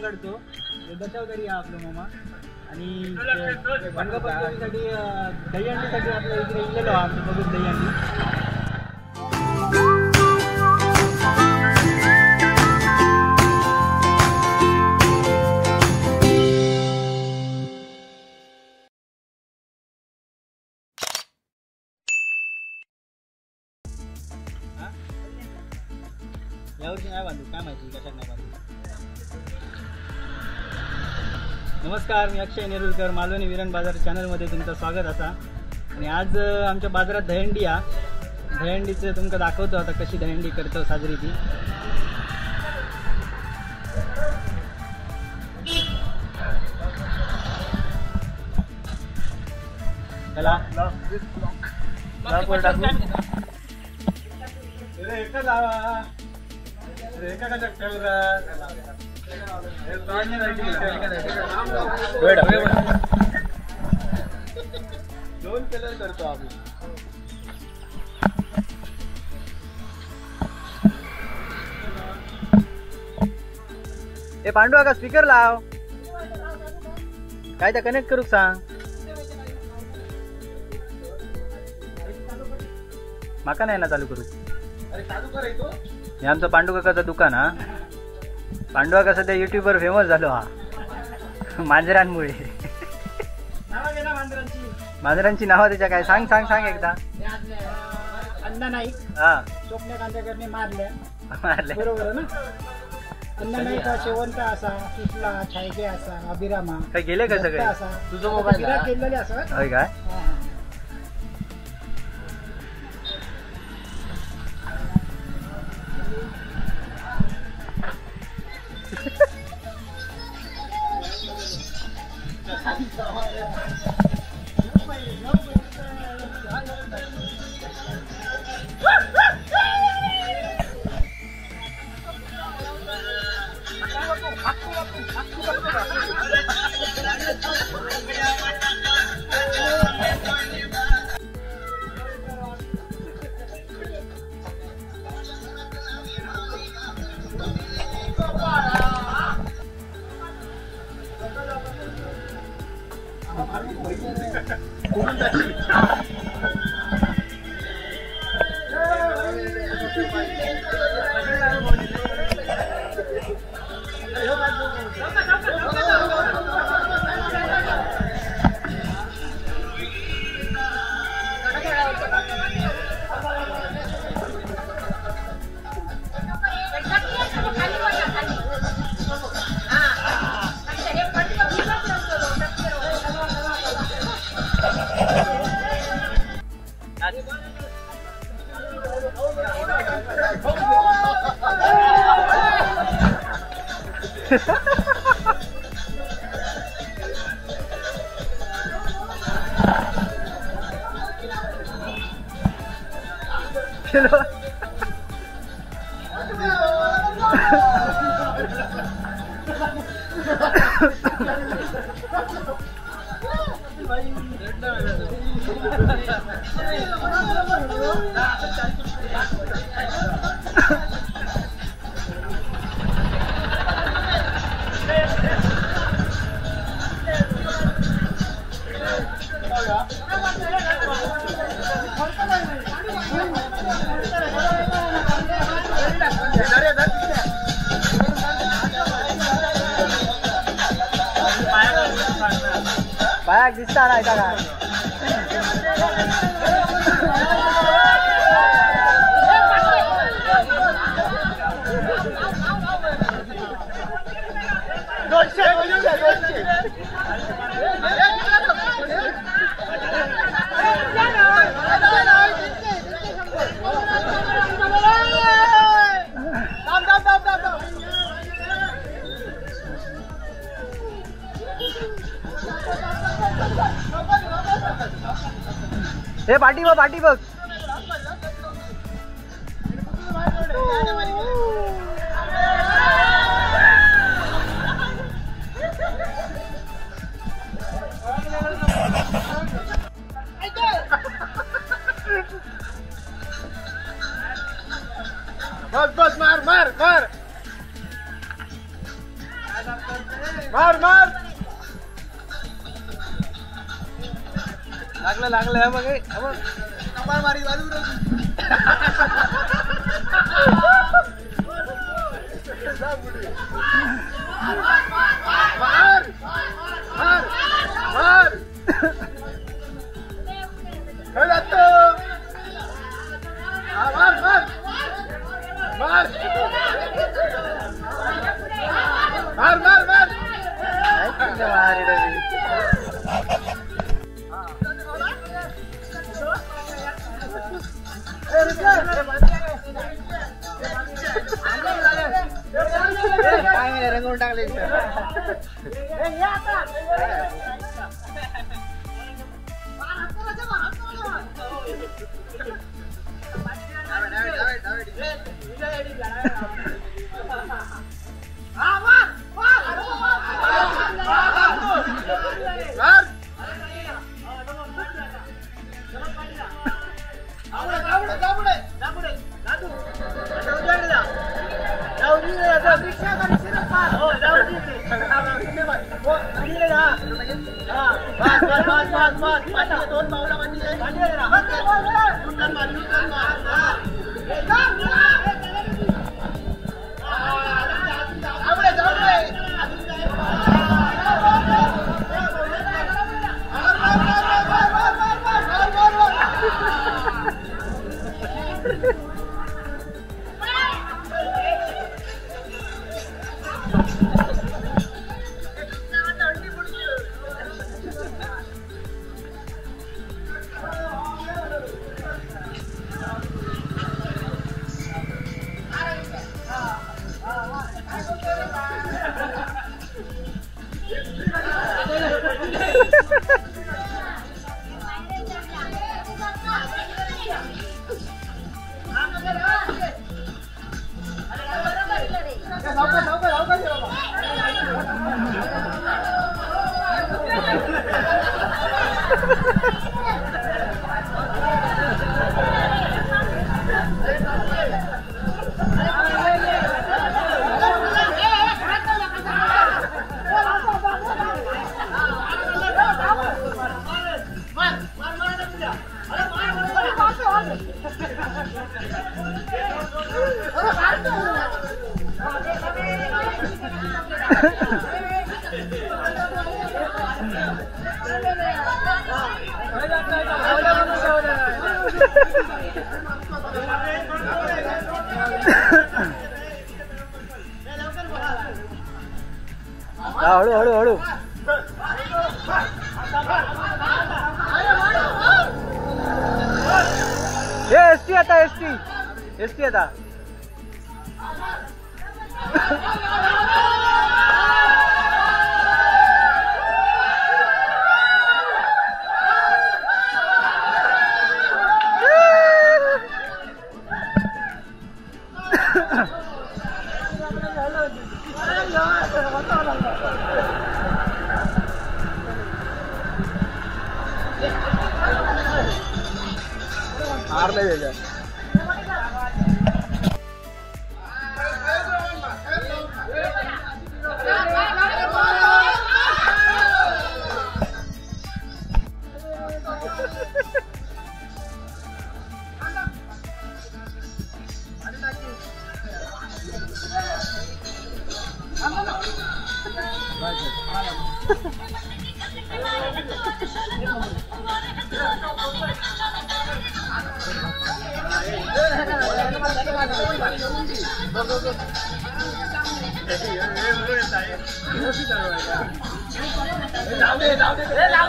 गावकडचो दशावतारी हा आपलो मामा. आणि रंगपंचमीसाठी दहीहंडीसाठी आपल्या इकडे इलेलो आमचं बघून दहीहंडी. यावर्षी नाही बांधू, काय माहिती कशात नाही बांधू. नमस्कार, मी अक्षय नेरुलकर, मालवणी विरण बाजार चॅनलमध्ये तुमचं स्वागत असा. आणि आज आमच्या बाजारात दहीहंडी हा, दहीहंडीचं तुमका दाखवतो आता कशी दहीहंडी करतो साजरी ती. चला दोन कलर करतो आम्ही. ए पांडू का स्पीकर लाव, काय तर कनेक्ट करू सांग. माका नाही ना चालू करू. हे आमचं पांडू काकाचं दुकान हा. पांडू काका सध्या युट्यूबवर फेमस झालो हा मांजरांमुळे. मांजरांची नावं त्याच्या काय सांग सांग सांग एकदा. अण्णा नाईक, हा स्वप्न कांदेकरने मारले मारले बरोबर ना. अण्णा नाईक शेवंत असा, सुटला छायके असा, अभिरामा काय गेले का सगळे? तुझं मोबाईल केलेले असं होय काय? चलो पायाक दिसता नाही का? दोनशे दोनशे हे पाठी बघ, पाठी बघ. बस बस मार मार मार. मार मार लागलं लागलं हे बघ हे बघ कपाळ मारी बाजू मार मार मार काय जातो मार मार मार मार मार मार काय रंगवून टाकले हळू हळू हळू हे एसटी आता एसटी एसटी आता मारले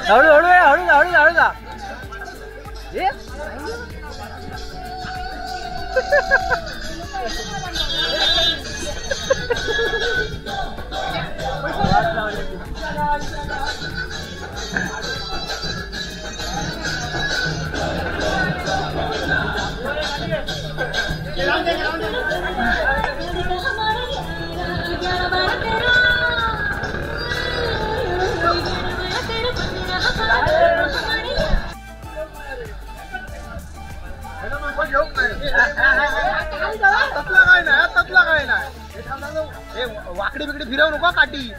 हळू हळू हळू हळू हळू जा तसला काय नाही, तसला काय नाही. वाकडी बिकडी फिरवू नको काठी.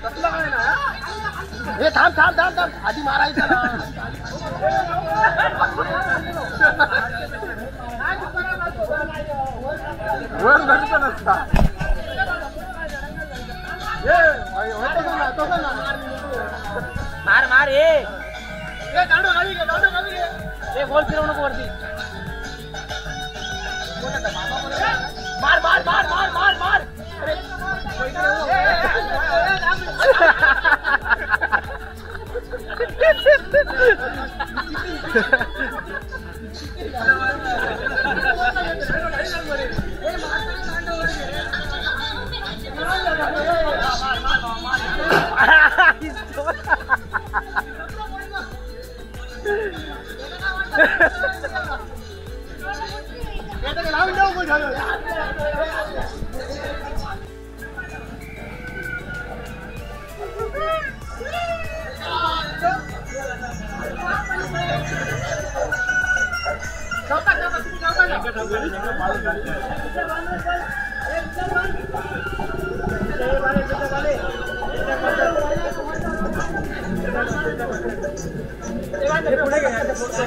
तसलं काय ना. हे थांब थांब थांब थांब, आधी मारायचं ना. वर धरचं नसता. मार मार ए दांडो खाली घे, दांडो खाली घे. ए गोल फिरवू नको वरती. मार मार मार मार मार मार.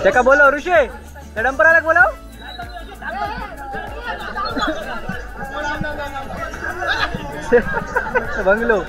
त्याका बोलव ऋषी, त्या डंपराला बोलव. बंगलो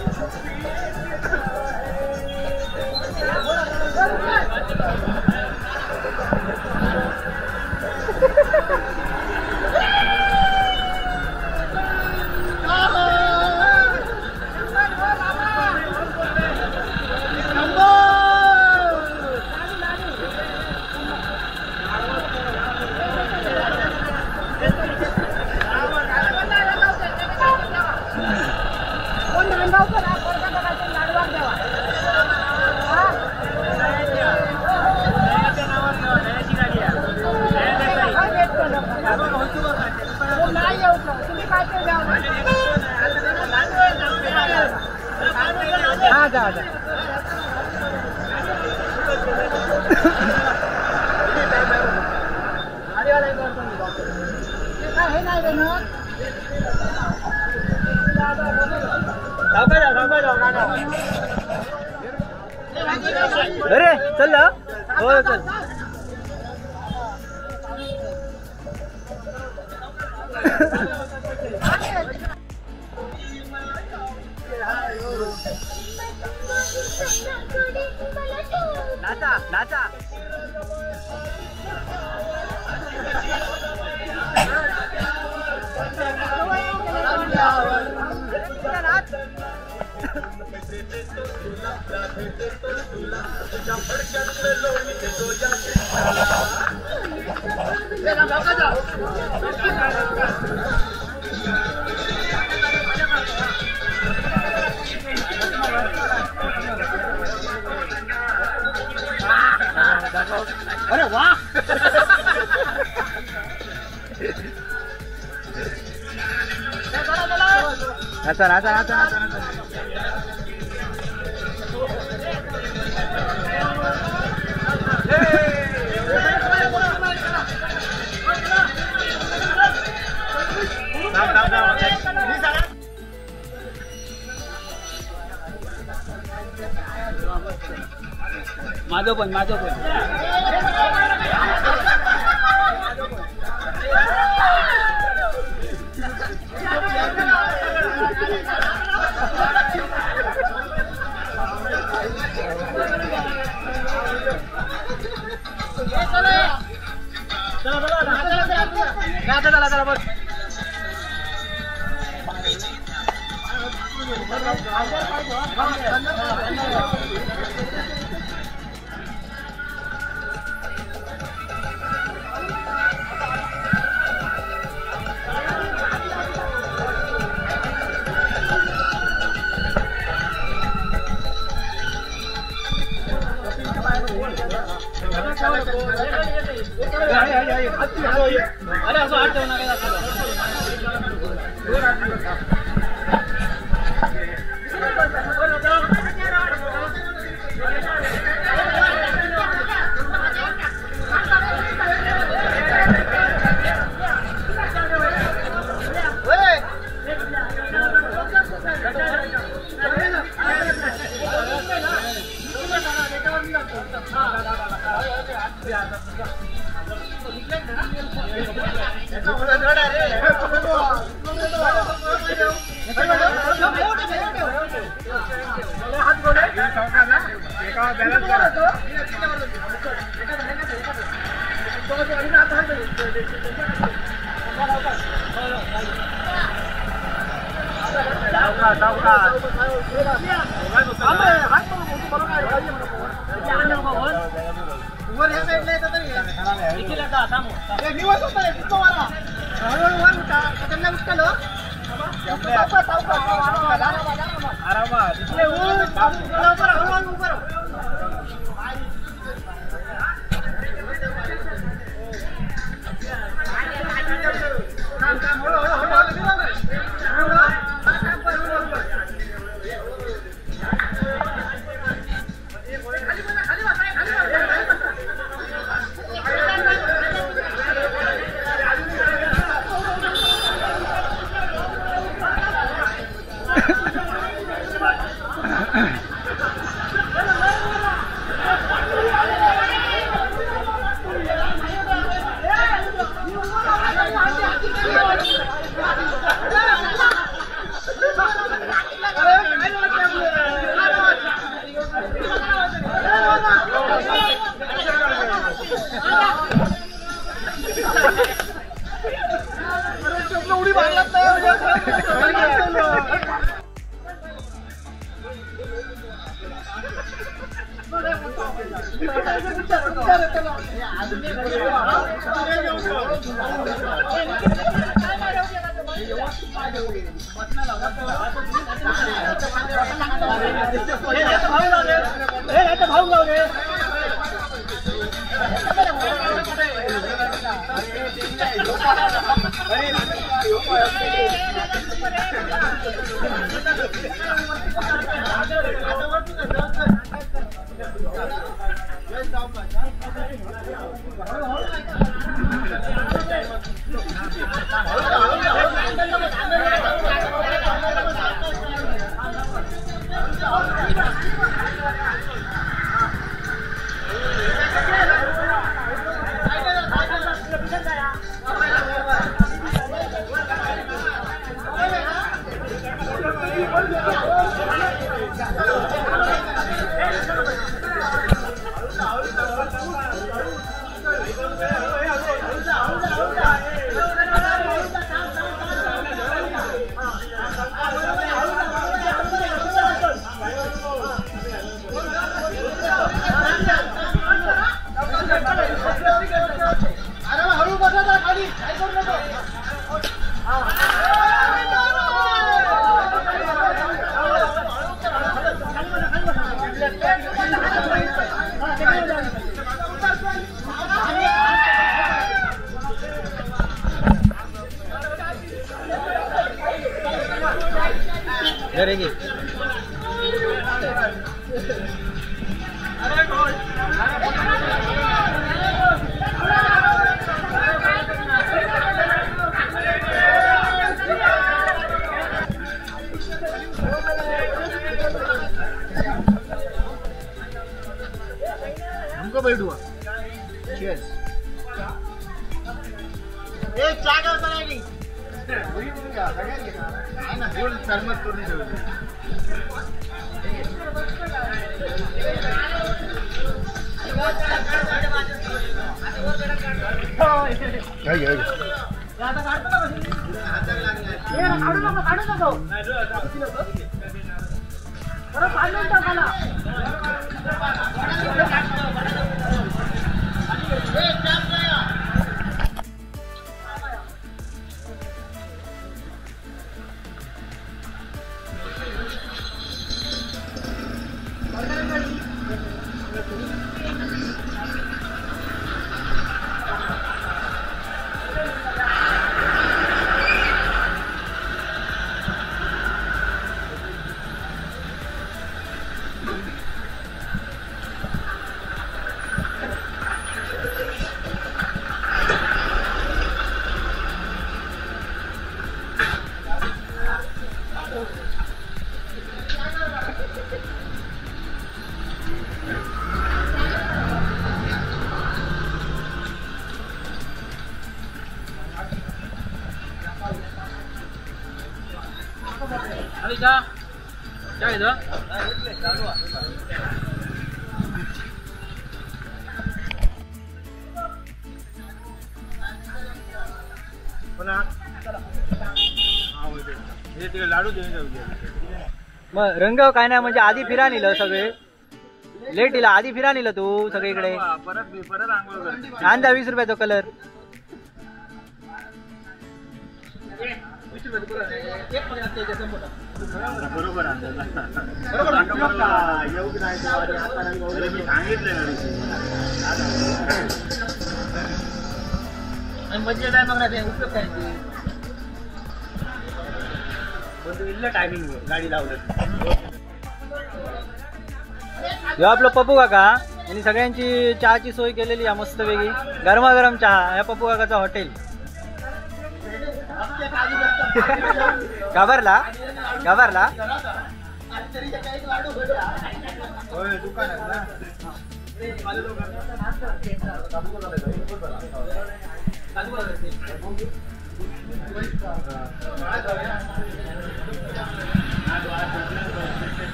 अरे चल हो चल. नाचा नाचा. अरे वा. नाचा नाचा नाचा नाचा. माझं पण माझं पण. चला चला चला बस. अरे असं आठ ठेवू नका. करेंगे। हमको बैठ हुआ। चीयर्स। ए चाय का होता नहीं। वही बोल गया ना बोल शर्मत करून ठेवली। काय काय आता काढतो ना ए काढू नको काढू नको बरं पाणी टाक मला ए चाप लाया। चहा चहा घेतो. लाडू देऊन मग रंग काय नाही, म्हणजे आधी फिरा नेलं सगळे, लेट दिला, आधी फिरा नेलं तू सगळीकडे. परत परत आंघोळ कर. आणजा 20 रुपयाचा कलर. बरोबर मी सांगितलं. टायमिंग गाडी लावलं. ह्यो आपलं पप्पू काका यांनी सगळ्यांची चहाची सोय केलेली आहे मस्तपैकी, गरमागरम चहा. ह्या पप्पू काकाचा हॉटेल. घाबरला घाबरला.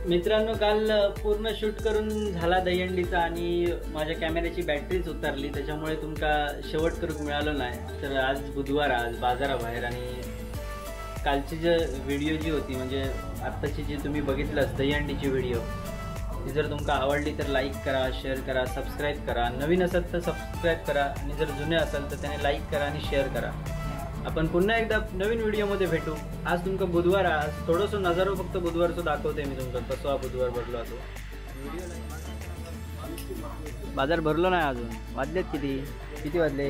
मित्रांनो, काल पूर्ण शूट करून झाला दहीहंडीचा आणि माझ्या कॅमेऱ्याची बॅटरीच उतरली, त्याच्यामुळे तुमका शेवट करूक मिळालो नाही. तर आज बुधवार, आज बाजाराबाहेर, आणि कालची जे व्हिडिओ जी होती, म्हणजे आत्ताची जी तुम्ही बघितलंच दहीहंडीची व्हिडिओ, ती जर तुमका आवडली तर लाईक करा, शेअर करा, सबस्क्राईब करा. नवीन असाल तर सबस्क्राईब करा आणि जर जुने असाल तर त्याने लाईक करा आणि शेअर करा. आपण पुन्हा एकदा नवीन व्हिडिओमध्ये भेटू. आज तुमका बुधवार, आज थोडंसं नजारो फक्त बुधवारचं दाखवते मी तुमका, कसं हा बुधवार भरलो. तो बाजार भरलो नाही अजून. वाजलेत किती किती वाजले?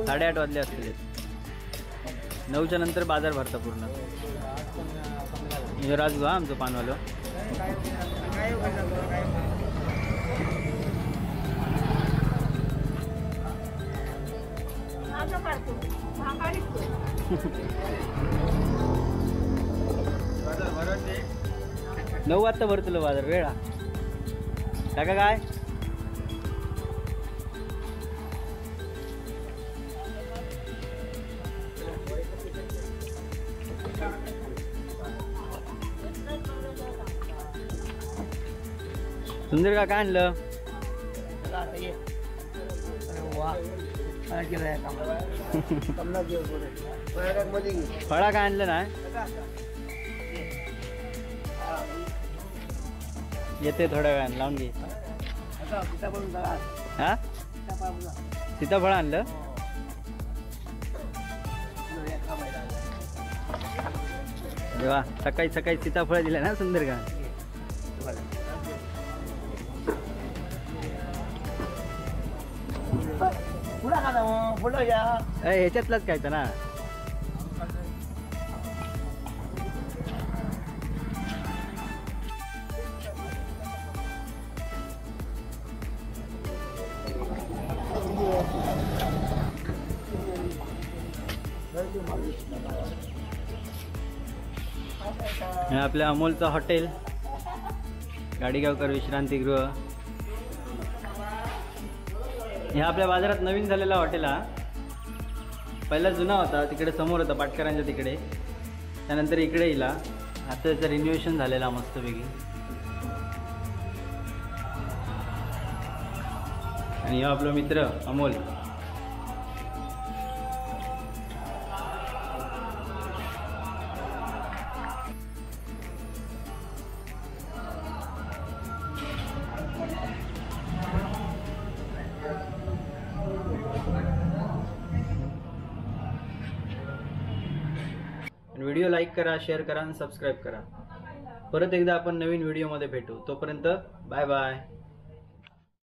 8:30 वाजले असतील. 9च्या नंतर बाजार भरता पूर्ण. राजू हा आमचं पानवालं. नऊ वाजता भरतलो बाजार वेळा. काका काय सुंदर का काय आणलं? फळा काय आणलं ना? येते थोड्या वेळानं, लावून घे. हा सीताफळ आणलं. वा, सकाळी सकाळी सीताफळ दिलं ना सुंदर का? ह्याच्यातलाच खायचं ना. आपल्या अमोलचं हॉटेल, गाडीगावकर विश्रांतीगृह. ह्या आपल्या बाजारात नवीन झालेला हॉटेल हा. पहिला जुना होता, तिकडे समोर होता पाटकरांच्या तिकडे, त्यानंतर इकडे येईल. आता त्याचं रिन्युएशन झालेला मस्तपैकी. आणि हा आपला मित्र अमोल. व्हिडिओ लाईक करा, शेअर करा आणि सबस्क्राईब करा. परत एकदा आपण नवीन व्हिडिओमध्ये भेटू. तोपर्यंत बाय बाय.